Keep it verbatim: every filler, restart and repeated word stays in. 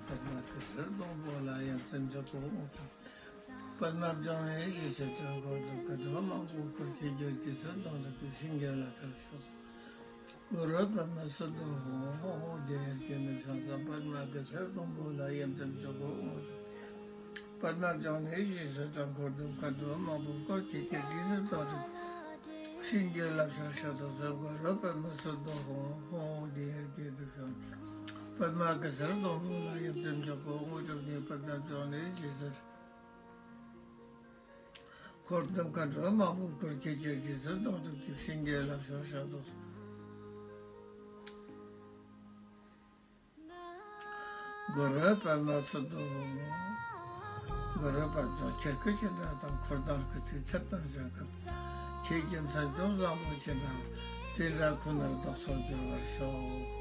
པདྨ་གེ་སར་སྡོང་པོ་ལ། ཡབ་སྲས་ཆེན་པོ་དངོས་གྲུབ། པདྨ་འབྱུང་གནས་ཞེས་བྱ། འཁོར་དང་མཁའ་འགྲོ་མང་པོས་བསྐོར། ཁྱེད་ཀྱི་རྗེས་སུ་བདག་སྒྲུབ་ཀྱིས། བྱིན་གྱིས་བརླབ་ཕྱིར་ཕྱག་འཚལ་ལོ། གུ་རུ་པདྨ་སིདྡྷོ་ཧོ། ཧོ་ཧོ་དེ་ཡི་གེ་ནི་ཕྱག་འཚལ། པདྨ་གེ་སར་སྡོང་པོ་ལ། ཡབ་སྲས་ཆེན་པོ་དངོས་གྲུབ། པདྨ་འབྱུང་གནས་ཞེས་བྱ། འཁོར་དང་མཁའ་འགྲོ་མང་པོས་བསྐོར། ཁྱེད་ཀྱི་རྗེས་སུ་བདག་སྒྲུབ་ཀྱིས། བྱིན་གྱིས་བརླབ་ཕྱིར་ཕྱག་འཚལ་ལོ། གུ་རུ་པདྨ་སིདྡྷོ་ཧོ། ཧོ་ཧོ་དེ་ཡི་གེ་ནི་ཕྱག་འཚལ། པདྨ་གེ་སར་སྡོང་པོ་ལ། ཡབ་སྲས་ཆེན་པོ་དངོས་གྲུབ་ཀྱིས། པདྨ་འབྱུང་གནས་ཞེས་བྱ། འཁོར་དང་མཁའ་འགྲོ་མང་པོས་བསྐོར། ཁྱེད་ཀྱི་རྗེས་སུ་བདག་སྒྲུབ་ཀྱིས། བྱིན་གྱིས་བརླབ་ཕྱིར་ཕྱག་འཚལ་ལོ། གུ་རུ་པདྨ་སིདྡྷོ། གུ་རུ་པདྨ་འབྱུང་ཁྱེད་སྐུ་ཅི་འདྲ་དང་། འཁོར་དང་སྐུ་ཚེའི་ཚད་དང་བྱ་སྐབས། ཁྱེད་ཀྱི་མཚན་བྱུང་བཟང་པོ་ཅི་འདྲ། དེ་འདྲ་ཁོ་ནར་བདག་སོགས་འགྱུར་བར་ཤོག།